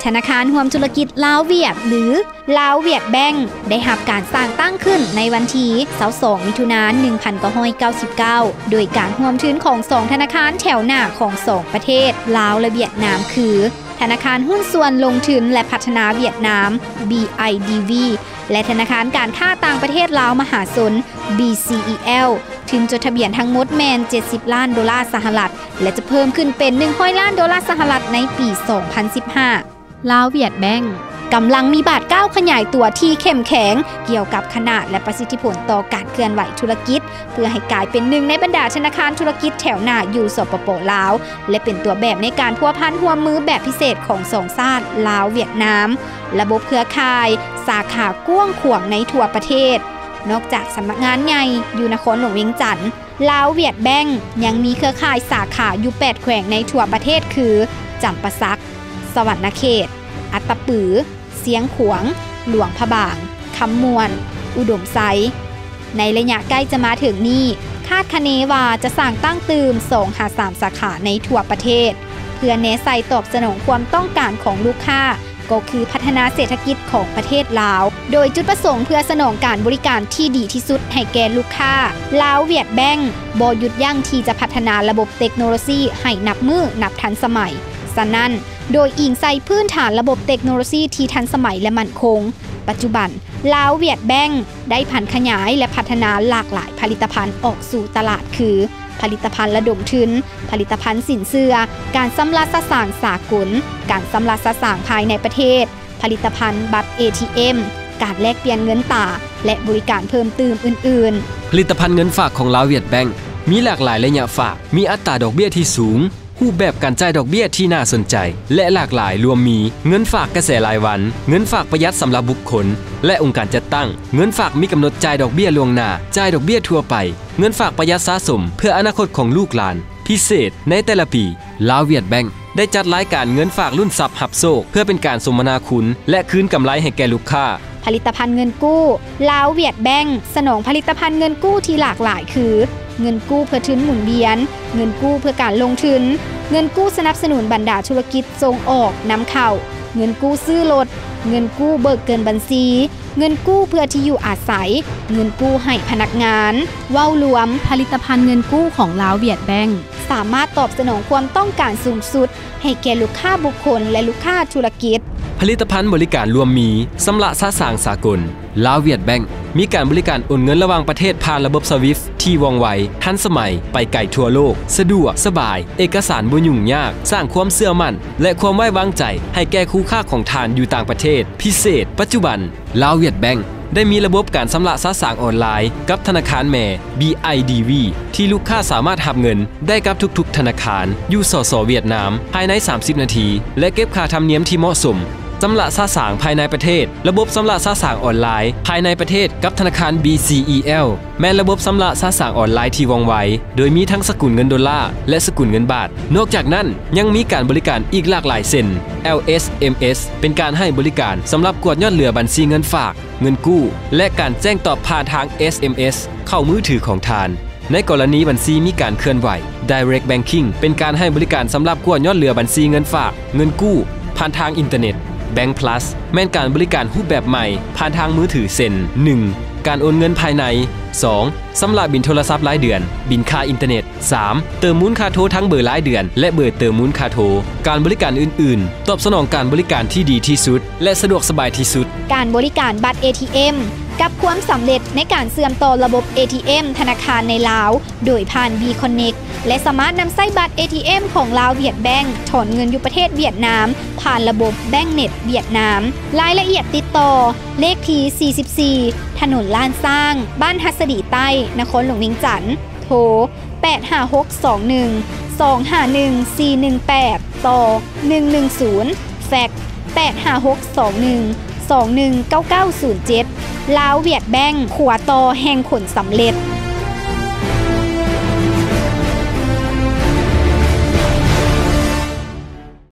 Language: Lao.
ທະນາຄານຮ່ວມທຸລະກິດລາວ-ຫວຽດ ຫຼື ລາວ-ຫວຽດແບັງ ໄດ້ຮັບການສ້າງຕັ້ງຂຶ້ນໃນວັນທີຊາວສອງ ມິຖຸນາ ໜຶ່ງພັນເກົ້າຮ້ອຍເກົ້າສິບເກົ້າ ໂດຍການຮ່ວມທຶນຂອງສອງທະນາຄານແຖວໜ້າຂອງສອງປະເທດ ລາວ ແລະ ຫວຽດນາມ ຄື ທະນາຄານຫຸ້ນສ່ວນລົງທຶນ ແລະ ພັດທະນາຫວຽດນາມ ບີໄອດີວີ ແລະ ທະນາຄານການຄ້າຕ່າງປະເທດລາວມະຫາຊົນ ບີຊີອີແອລ ທຶນຈົດທະບຽນທັງໝົດແມ່ນເຈັດສິບລ້ານໂດລາສະຫະລັດ ແລະ ຈະເພີ່ມຂຶ້ນເປັນໜຶ່ງຮ້ອຍລ້ານໂດລາສະຫະລັດໃນປີສອງພັນສິບຫ້າ. ລາວ-ຫວຽດແບັງ ກຳລັງມີບາດກ້າວຂະຫຍາຍຕົວທີ່ເຂັ້ມແຂງ ກ່ຽວກັບຂະໜາດ ແລະ ປະສິດທິຜົນຕໍ່ການເຄື່ອນໄຫວທຸລະກິດ ເພື່ອໃຫ້ກາຍເປັນໜຶ່ງໃນບັນດາທະນາຄານທຸລະກິດແຖວໜ້າຢູ່ ສປປ ລາວ ແລະ ເປັນຕົວແບບໃນການພົວພັນຮ່ວມມືແບບພິເສດຂອງສອງຊາດ ລາວ-ຫວຽດນາມ, ລະບົບເຄືອຂ່າຍສາຂາກວ້າງຂວາງໃນທົ່ວປະເທດ. ນອກຈາກສຳນັກງານໃຫຍ່ຢູ່ນະຄອນຫຼວງວຽງຈັນ, ລາວ-ຫວຽດແບັງ ຍັງມີເຄືອຂ່າຍສາຂາຢູ່ແປດແຂວງໃນທົ່ວປະເທດ ຄື ຈຳປາສັກ, ສະຫວັນນະເຂດ, ອັດຕະປື, ຊຽງຂວາງ, ຫຼວງພະບາງ, ຄຳມ່ວນ, ອຸດົມໄຊ. ໃນໄລຍະໃກ້ຈະມາເຖິງນີ້, ຄາດຄະເນວ່າຈະສ້າງຕັ້ງຕື່ມສອງຫາສາມສາຂາໃນທົ່ວປະເທດ ເພື່ອແນໃສ່ຕອບສະໜອງຄວາມຕ້ອງການຂອງລູກຄ້າ ກໍຄືພັດທະນາເສດຖະກິດຂອງປະເທດລາວ, ໂດຍຈຸດປະສົງເພື່ອສະໜອງການບໍລິການທີ່ດີທີ່ສຸດໃຫ້ແກ່ລູກຄ້າ. ລາວ-ຫວຽດແບັງ ບໍ່ຢຸດຢັ້ງທີ່ຈະພັດທະນາລະບົບເຕັກໂນໂລຊີໃຫ້ນັບມື້ນັບທັນສະໄໝ. ສະນັ້ນ, ໂດຍອີງໃສ່ພື້ນຖານລະບົບເຕັກໂນໂລຊີທີ່ທັນສະໄໝ ແລະ ໝັ້ນຄົງ, ປັດຈຸບັນ ລາວ-ຫວຽດແບັງ ໄດ້ຜັນຂະຫຍາຍ ແລະ ພັດທະນາຫຼາກຫຼາຍຜະລິດຕະພັນອອກສູ່ຕະຫຼາດ ຄື ຜະລິດຕະພັນລະດົມທຶນ, ຜະລິດຕະພັນສິນເຊື່ອ, ການຊຳລະສະສາງສາກົນ, ການຊຳລະສະສາງພາຍໃນປະເທດ, ຜະລິດຕະພັນບັດເອທີເອັມ, ການແລກປ່ຽນເງິນຕາ ແລະ ບໍລິການເພີ່ມຕື່ມອື່ນໆ. ຜະລິດຕະພັນເງິນຝາກຂອງລາວ-ຫວຽດແບັງ ມີຫຼາກຫຼາຍໄລຍະຝາກ, ມີອັດຕາດອກເບ້ຍທີ່ສູງ, ຮູບແບບການຈ່າຍດອກເບ້ຍທີ່ໜ້າສົນໃຈ ແລະ ຫຼາກຫຼາຍ, ລວມມີ ເງິນຝາກກະແສລາຍວັນ, ເງິນຝາກປະຢັດສຳລັບບຸກຄົນ ແລະ ອົງການຈັດຕັ້ງ, ເງິນຝາກມີກຳນົດຈ່າຍດອກເບ້ຍລ່ວງໜ້າ, ຈ່າຍດອກເບ້ຍທົ່ວໄປ, ເງິນຝາກປະຢັດສະສົມເພື່ອອະນາຄົດຂອງລູກຫຼານ. ພິເສດ, ໃນແຕ່ລະປີ, ລາວ-ຫວຽດແບັງ ໄດ້ຈັດລາຍການເງິນຝາກລຸ້ນຊັບຮັບໂຊກ ເພື່ອເປັນການສົມມະນາຄຸນ ແລະ ຄືນກຳໄລໃຫ້ແກ່ລູກຄ້າ. ຜະລິດຕະພັນເງິນກູ້ ລາວ-ຫວຽດແບັງ ສະໜອງຜະລິດຕະພັນເງິນກູ້ທີ່ຫຼາກຫຼາຍ ຄື ເງິນກູ້ເພື່ອທຶນໝູນວຽນ, ເງິນກູ້ເພື່ອການລົງທຶນ, ເງິນກູ້ສະໜັບສະໜູນບັນດາທຸລະກິດສົ່ງອອກນຳເຂົ້າ, ເງິນກູ້ຊື້ລົດ, ເງິນກູ້ເບີກເກີນບັນຊີ, ເງິນກູ້ເພື່ອທີ່ຢູ່ອາໄສ, ເງິນກູ້ໃຫ້ພະນັກງານ. ເວົ້າລວມ, ຜະລິດຕະພັນເງິນກູ້ຂອງລາວ-ຫວຽດແບັງ ສາມາດຕອບສະໜອງຄວາມຕ້ອງການສູງສຸດໃຫ້ແກ່ລູກຄ້າບຸກຄົນ ແລະ ລູກຄ້າທຸລະກິດ. ຜະລິດຕະພັນບໍລິການລວມມີ ຊຳລະສະສາງສາກົນ. ລາວ-ຫວຽດແບັງ ມີການບໍລິການໂອນເງິນລະຫວ່າງປະເທດຜ່ານລະບົບ SWIFT ທີ່ວ່ອງໄວ, ທັນສະໄໝ, ໄປໄກທົ່ວໂລກ, ສະດວກ, ສະບາຍ, ເອກະສານບໍ່ຫຍຸ້ງຍາກ, ສ້າງຄວາມເຊື່ອໝັ້ນ ແລະ ຄວາມໄວ້ວາງໃຈໃຫ້ແກ່ຄູ່ຄ້າຂອງທ່ານຢູ່ຕ່າງປະເທດ. ພິເສດ, ປັດຈຸບັນ ລາວ-ຫວຽດແບັງ ໄດ້ມີລະບົບການຊຳລະສະສາງອອນລາຍກັບທະນາຄານແມ່ ບີໄອດີວີ ທີ່ລູກຄ້າສາມາດຮັບເງິນໄດ້ກັບທຸກໆທະນາຄານຢູ່ ສສ ຫວຽດນາມ ພາຍໃນສາມສິບນາທີ ແລະ ເກັບຄ່າທຳນຽມທີ່ເໝາະສົມ. ຊຳລະສະສາງພາຍໃນປະເທດ, ລະບົບຊຳລະສະສາງອອນລາຍພາຍໃນປະເທດກັບທະນາຄານ ບີຊີອີແອລ ແມ່ນລະບົບຊຳລະສະສາງອອນລາຍທີ່ວ່ອງໄວ, ໂດຍມີທັງສະກຸນເງິນໂດລາ ແລະ ສະກຸນເງິນບາດ. ນອກຈາກນັ້ນ, ຍັງມີການບໍລິການອີກຫຼາກຫຼາຍເຊັ່ນ ແອລເອສເອັມເອສ ເປັນການໃຫ້ບໍລິການສຳລັບກວດຍອດເຫຼືອບັນຊີເງິນຝາກ, ເງິນກູ້ ແລະ ການແຈ້ງຕອບຜ່ານທາງ ເອສເອັມເອສ ເຂົ້າມືຖືຂອງທ່ານ. ໃນກໍລະນີບັນຊີມີການເຄື່ອນໄຫວ Direct Banking ເປັນການໃຫ້ບໍລິການສຳລັບກວດຍອດເຫຼືອບັນຊີເງິນຝາກ, ເງິນກູ້ ຜ່ານທາງອິນເຕີເນັດ. Bank Plus ແມ່ນການບໍລິການຮູບແບບໃໝ່ຜ່ານທາງມືຖືເຊັ່ນ ໜຶ່ງ ການໂອນເງິນພາຍໃນ, ສອງ ຊຳລະບິນໂທລະສັບລາຍເດືອນ, ບິນຄ່າອິນເຕີເນັດ, ສາມ ເຕີມມູນຄ່າໂທທັງເບີລາຍເດືອນ ແລະ ເບີເຕີມມູນຄ່າໂທ. ການບໍລິການອື່ນໆ ຕອບສະໜອງການບໍລິການທີ່ດີທີ່ສຸດ ແລະ ສະດວກສະບາຍທີ່ສຸດ. ການບໍລິການບັດເອທີເອັມ ກັບຄວາມສຳເລັດໃນການເຊື່ອມຕໍ່ລະບົບເອທີເອັມທະນາຄານໃນລາວ ໂດຍຜ່ານ B-Connect ແລະ ສາມາດນຳໃຊ້ບັດເອທີເອັມຂອງລາວຫວຽດແບັງ ຖອນເງິນຢູ່ປະເທດຫວຽດນາມ ຜ່ານລະບົບ BankNet ຫວຽດນາມ. ລາຍລະອຽດຕິດຕໍ່ ເລກທີສີ່ສິບສີ່ ຖະໜົນລ້ານຊ້າງ ບ້ານຫັດສະດີໃຕ້ ນະຄອນຫຼວງວຽງຈັນ. ໂທ ແປດຫ້າຫົກສອງໜຶ່ງ ສອງຫ້າໜຶ່ງສີ່ໜຶ່ງແປດ ຕໍ່ ໜຶ່ງໜຶ່ງສູນ, ແຟກ ແປດຫ້າຫົກສອງໜຶ່ງ ສອງໜຶ່ງເກົ້າເກົ້າສູນເຈັດ. ລາວຫວຽດແບັງ ຂົວຕໍ່ແຫ່ງຜົນສຳເລັດ.